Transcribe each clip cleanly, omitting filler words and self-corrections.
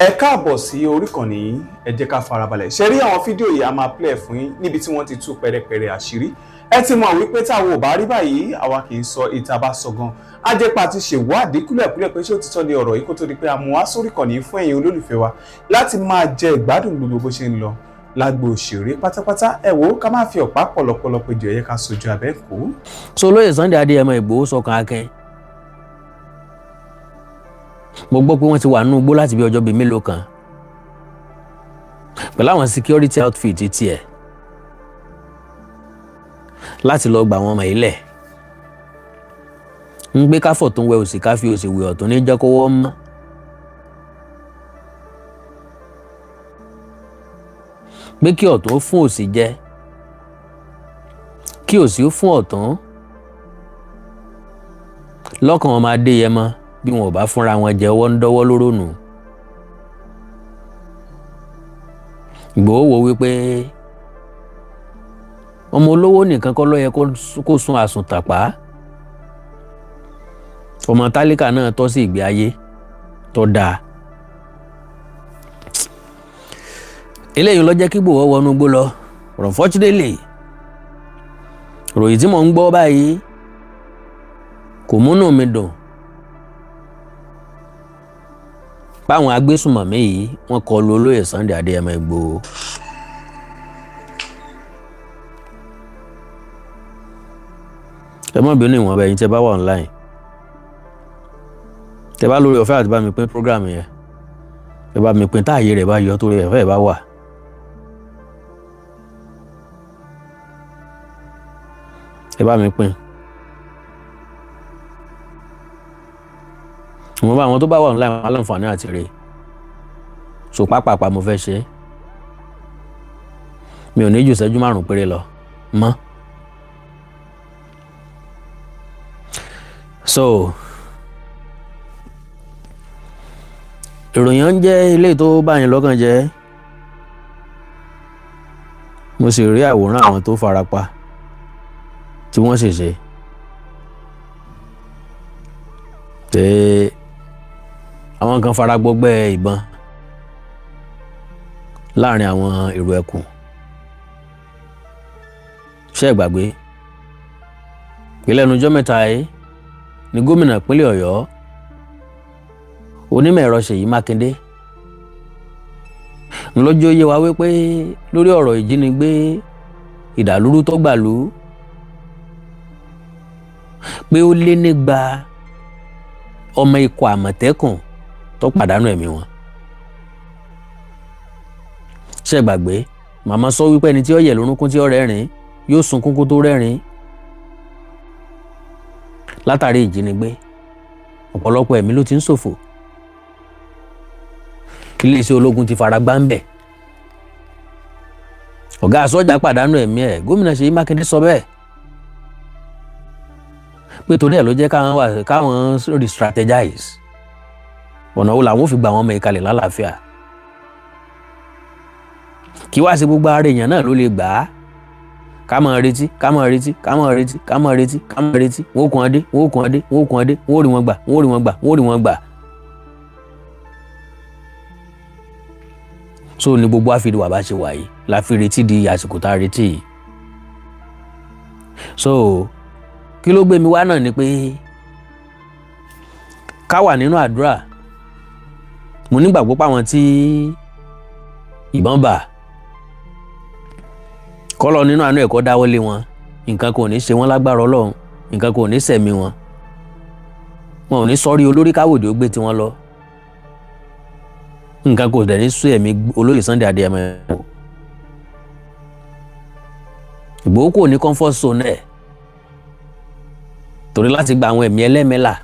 Ẹ káàbọ̀ sí orí ìkànnì yìí. Ẹ jẹ́ ká farabalẹ̀ ṣe rí àwọn fídíò yìí. A máa play fún yín níbi tí wọ́n ti tú pẹ̀rẹ̀pẹ̀rẹ̀ àṣírí. Ẹ ti mọ̀ wípé táwọn ò bá rí báyìí, àwa kì í sọ ìta bá sọ gan. Ajẹ́pà ti ṣèwádìí kúlẹ̀kúlẹ̀ pé ṣé òtítọ́ ni ọ̀rọ̀ yìí, kó tó di pé a mú wá sórí ìkànnì yìí fún ẹ̀yin olólùfẹ́ wa láti máa jẹ ìgbádùn gbogbo bó ṣe ń lọ lágbo òṣèré pátápátá. Ẹ wò ó, ká má fi ọ̀pá pọ̀lọpọ̀lọ péjọ, ẹ̀yẹ ká sojú abẹ́ kó. So olóyè Sunday Adéyẹmọ Ìgbòho sọkàn akin. Mo gbọ́ pé wọ́n ti wà nínú igbó láti bí ọjọ́ bíi mélòó kan pẹ̀lú àwọn security outfit tiẹ̀ láti lọ gbà wọ́n ọmọ ilẹ̀ ń gbé káfọ̀ tó ń wẹ òsì, ká fi òsì wẹ ọ̀tún ní jẹ́ kówọ́ mọ́. Pé kí ọ̀tún fún òsì jẹ, kí òsì fún ọ̀tún lọ́kàn wọn máa dé yẹmọ bí wọn ò bá fúnra wọn jẹ, ọwọ́ ń dọ́wọ́ lóró nù. Ìgbòho wo wípé ọmọ olówó nìkan kọ́ ló yẹ kó sun àsùntàpá, ọmọ tálíkà náà tọ́ sí ìgbé ayé tó dáa. Eléyìí ló jẹ́ kí Ìgbòho wọnú igbó lọ. Unfortunately, ròyìn tí mò ń gbọ́ báyìí kò múnú mi dùn báwọn agbésùmọ̀mí yìí wọ́n kọlu olóyè Sunday Adéyẹmọ Ìgbòho. Ẹ má bínú, ìwọ̀nba ẹ̀yin tẹ́ bá wà online, tẹ́ bá lórí ọ̀fẹ́ àti bá mi pín program yẹn, ẹ bá mi pín táàyè rẹ̀ bá yọ, torí ẹ̀fẹ́ ẹ̀ bá wà. Ẹ bá mi pín. Ìwọ̀nba àwọn tó bá wà online wọn aláǹfààní àti rè so pápápá mo fẹ́ ṣe é, mi ò ní ju ìṣẹ́jú 5 péré lọ mọ́. So ìròyìn ń jẹ́ ilé tó bá yín lọ́kàn jẹ́. Mo sì rí àwòrán àwọn tó farapa tí wọ́n sì ṣe pé àwọn kan fara gbọgbẹ́ ìbọn láàrin àwọn èrò ẹkùn. Ṣé ẹ gbàgbé pé lẹ́nu ọjọ́ mẹ́ta yìí ni gómìnà ìpínlẹ̀ Ọ̀yọ́, onímọ̀ ẹ̀rọ Ṣèyí Mákindé, ńlọ́jọ́ yé wa wípé lórí ọ̀rọ̀ ìjínigbé, ìdàlúrú tó gbàlú, pé ó lé nígba ọmọ ikọ̀ Àmọ̀tẹ́kùn tó pàdánù ẹ̀mí wọn. Ṣé ẹ gbàgbé, màmá sọ wípé ẹni tí ó yẹ lórúnkún tí ó rẹ́rìn yóò sunkún kó tó rẹ́rìn látàrí ìjínigbé. Ọ̀pọ̀lọpọ̀ ẹ̀mí ló ti ń ṣòfò. Iléeṣẹ́ ológun ti fara gbá ń bẹ̀. Ọ̀gá sọ́jà pàdánù ẹ̀mí ẹ̀. Gómìnà Ṣèyí Mákindé sọ bẹ́ẹ̀ pé torí ẹ̀ ló jẹ́ káwọn wà káwọn re-strategize ọ̀nà wo làwọn ò fi gba àwọn ọmọ ìkalẹ̀ lálàáfíà. Kí wá sí gbogbo ara èèyàn náà ló lè gbà á. Ká máa retí, ká máa retí, ká máa retí, ká máa retí, ká máa retí, wọn ó kàn án dé, wọn ó kàn án dé, wọn ó kàn án dé, wọn ó rí wọn gbà, wọn ó rí wọn gbà, wọn ó rí wọn gbà. So ní gbogbo àfihàn wà bá ṣe wà yìí la fi retí di àsìkò tá a retí yìí. So kí ló gbé mi wá náà ni pé ká wà nínú àdúrà. Mo nígbàgbọ́ páwọn tí ìbọn bà kọ́lọ̀ nínú àánú ẹ̀kọ́ dáwọ́lé wọn, nǹkan kò ní ṣe wọ́n lágbára Ọlọ́run, nǹkan kò ní sẹ̀mí wọn, wọn ò ní sọ́rí olórí káwòdì ó gbé tiwọn lọ, nǹkan kò dẹ̀ ní sú ẹ̀mí olóyè Sunday Adéyẹmọ Ìgbòho. Ìgbòho kò ní comfort zone ẹ̀ torí láti gba àwọn ẹ̀mí ẹlẹ́mẹ́là.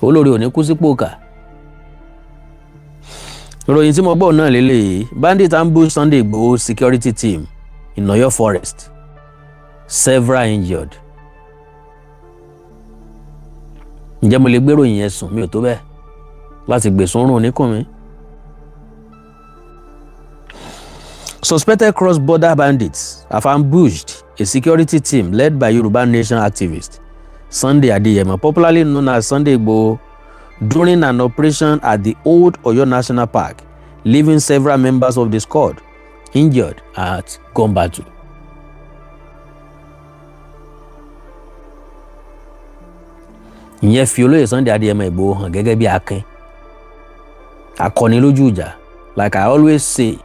Olórí ò ní kú sípò kà. Ìròyìn tí mo gbọ́ náà lélẹ́yìí: bandit ambush Sunday Igboho security team in Oyo forest, several injured. Ǹjẹ́ mo lè gbéròyìn yẹn sùn? Mi ò tó bẹ́ẹ̀ láti gbèsùn rún oníkùn mi. Suspected cross-border bandits have ambushed a security team led by Yoruba Nation activist Sunday Adeyemo, popularly known as Sunday Igboho, during an operation at the Old Oyo National Park, leaving several members of the squad injured at gun battle. Ìyẹn fi olóyè Sunday Adéyẹmọ Ìgbòho hàn gẹ́gẹ́ bí akin, akọni lójú ìjà. Like I always say,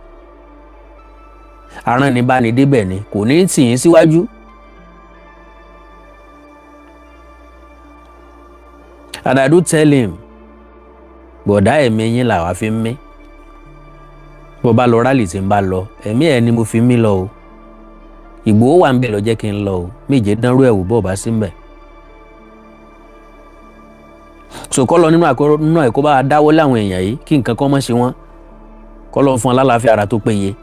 aránibánidébẹ̀ ni kò ní tì yín síwájú. And I do tell him, bọ̀dá, ẹ̀mí yín làwa fi ń mí. Bó bá lọ rally tí ń bá lọ, ẹ̀mí ẹ̀ ni mo fi mí lọ o. Ìgbòho wà ń bẹ̀ lọ jẹ́ kí n lọ o. Méje dánrú ẹ̀ wò bọ́ọ̀ bá sí ń bẹ̀. So kọ́ lọ nínú àkọ́ nínú àìkó bá a dáwọ́ láwọn èèyàn yìí kí nǹkan kan mọ́ ṣe wọ́n, kọ́ lọ fún wọn lálàáfíà ara tó péye.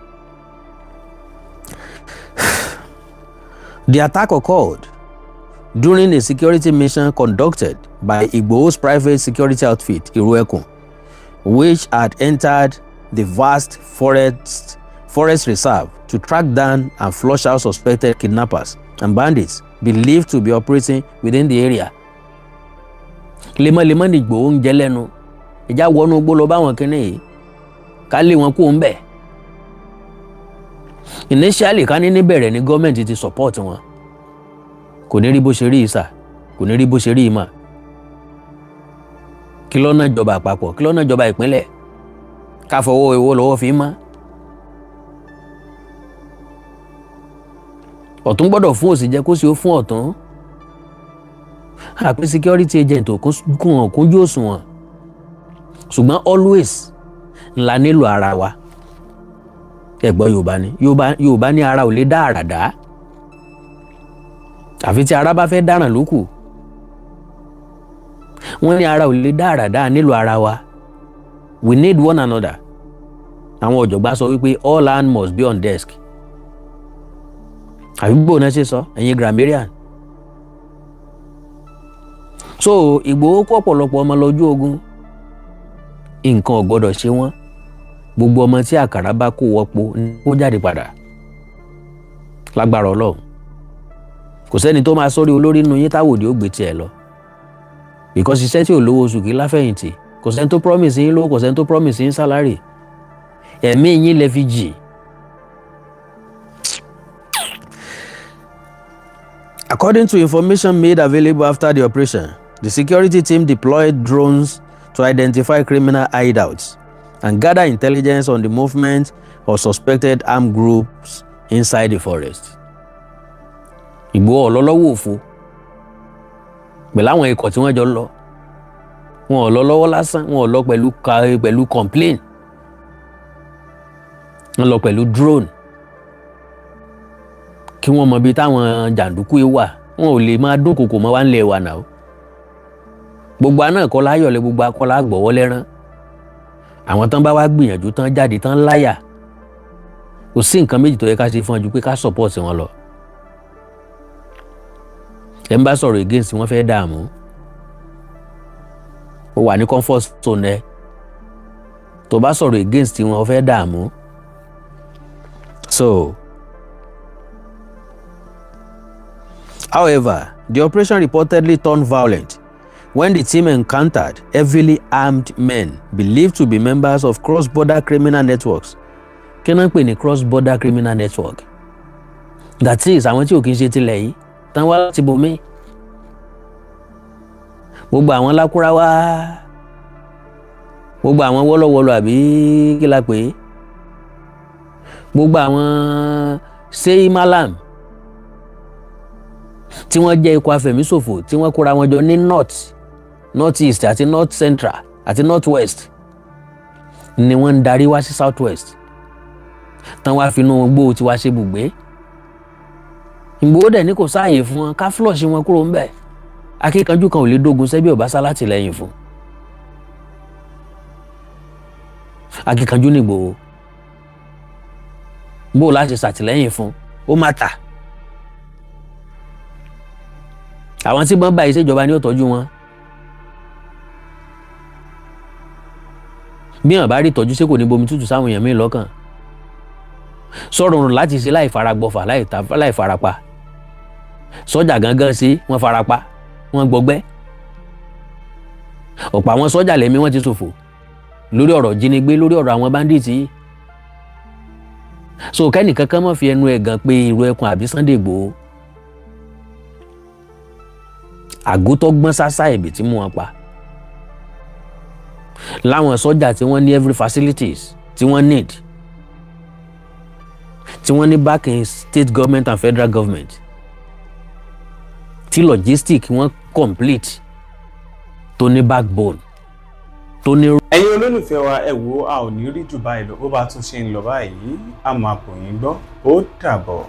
The attack occurred during a security mission conducted by Igboho's private security outfit, Iruekun, which had entered the vast forest reserve to track down and flush out suspected kidnappers and bandits believed to be operating within the area. Lemọ́lemọ́ ni Ìgbòho ń jẹ lẹ́nu ìjà wọnú igbó lọ báwọn kinní yìí ká lé wọn kó ń bẹ̀. Initially, ká ní níbẹ̀rẹ̀ ní gọ́ọ̀mẹ̀ntì ti support wọn, kò ní rí bó ṣe rí ìsà, kò ní rí bó ṣe rí ìmọ̀. Kí lọ́nà ìjọba àpapọ̀, kí lọ́nà ìjọba ìpínlẹ̀, ká fọwọ́ ìwọ lọ́wọ́ fi mọ́. Ọ̀tún gbọ́dọ̀ fún òsì jẹ́ kó sì ó fún ọ̀tún. Àpé security agent ò kún hàn kúnjú òṣùwọ̀n, ṣùgbọ́n always ńlá nílò ara wa. Ẹ̀gbọ́n Yorùbá ni, Yorùbá ní ara ò lè dá àrà dá, àfi tí ara bá fẹ́ dáràn lókù. Wọ́n ní ara ò lè dá àrà dá, nílò ara wa. We need one another. Àwọn ọ̀jọ̀gbọ́n sọ wípé all hand must be on desk, àbí gbòó náà ṣe sọ, ẹ̀yin grammarian? So Ìgbòho kó ọ̀pọ̀lọpọ̀ ọmọ lọ́jú ogun, nǹkan ò gbọ́dọ̀ ṣe wọ́n. Gbogbo ọmọ tí àkàrà bá kó wọ́pọ̀ kó jáde padà lágbára Ọlọ́run. Kò sẹ́ni tó máa sórí olórí nínú yín táwòdì ó gbé tiẹ̀ lọ, because iṣẹ́ tí ò lówó oṣù kì í láfẹ̀yìntì. Kò sẹ́ni tó promise yín lówó, kò sẹ́ni tó promise yín salary. Ẹ̀mí yín lẹ fi jì. According to information made available after the operation, the security team deployed drones to identify criminal hideouts and gather intelligence on the movement of suspected armed groups inside the forest. Ìgbòho ọ̀lọ́lọ́wọ́ òfo pẹ̀lú àwọn ikọ̀ tí wọ́n jọ lọ, wọn ò lọ lọ́wọ́ lásán, wọn ò lọ pẹ̀lú complain, wọ́n lọ pẹ̀lú drone kí wọ́n mọ ibi táwọn jàǹdùkú yìí wà. Wọn ò lè máa dúnkòkò mọ́ wá ń lè wà náà. Gbogbo àná kọ́ láyọ̀lẹ̀, gbogbo akọ́lá gbọ̀wọ́ lẹ́rán. Àwọn tán bá wá gbìyànjú tán jáde tán láyà, kò sí nǹkan méjì tó yẹ ká ṣe fún ọ ju pé ká support wọn lọ. Ẹ ń bá sọ̀rọ̀ against wọn fẹ́ dààmú. Ó wà ní comfort zone ẹ, tó bá sọ̀rọ̀ against wọn, ó fẹ́ dààmú. So, however, the operation reportedly turned violent when the team encountered heavily armed men believed to be members of cross-border criminal networks. Kí náà ń pè ní cross-border criminal network? That is, àwọn tí ò kí ń ṣe tilẹ̀ yìí tán wá láti bòmí. Gbogbo àwọn lákúráwá, gbogbo àwọn wọ́lọ́wọ́lọ́, àbí kí la pè é, gbogbo àwọn sẹ́yìn malam tí wọ́n jẹ́ ikọ̀ afẹ̀míṣòfò tí wọ́n kóra wọn jọ ní north, north east àti north central àti north west ni wọ́n ń darí wá sí south west, tán wá finú gbó tiwa ṣe bùgbé. Ìgbòho dẹ̀ ní kò sáàyè fún wọn, ká flush wọn kúrò ńbẹ̀. Akíkanjú kan ò lè dógun sẹ́bí ọ̀bá sálátìlẹ́yìn fún akíkanjú ní Ìgbòho. Bó o láti ṣàtìlẹ́yìn fún ó má tà àwọn tí wọ́n bá ìṣèjọba ní ó tọ́jú wọn. Bí wọn bá rí ìtọ́jú, ṣé kò ní bomi tútù sáwọn èèyàn míì lọ́kàn? Sọ̀rọ̀ rùn láti ṣe láì faragbọ́fà, láì farapa. Sọ́jà gangan sí wọ́n farapa, wọ́n gbọgbẹ́. Ọ̀pọ̀ àwọn sọ́jà lẹ́mí wọ́n ti ṣòfò lórí ọ̀rọ̀ jínigbé, lórí ọ̀rọ̀ àwọn bandits yìí. So kẹ́nìkan kan má fi ẹnu ẹ̀ gan pé irú ẹkùn àbí Sunday Igboho àgótọ́ gbọ́n sásá ẹ̀bì tí mú wọn pa láwọn sọ́jà tí wọ́n ní every facilities tí wọ́n need, tí wọ́n ní backing state government and federal government, tí logistic wọn complete, tó ní backbone, tó ní. Ẹ̀yin olólùfẹ́ wa, ẹ wo, a ò ní rí jù báyìí lọ. Bó bá tún ṣe ń lọ báyìí, a máa bò yín gbọ́. Ó dàbọ̀.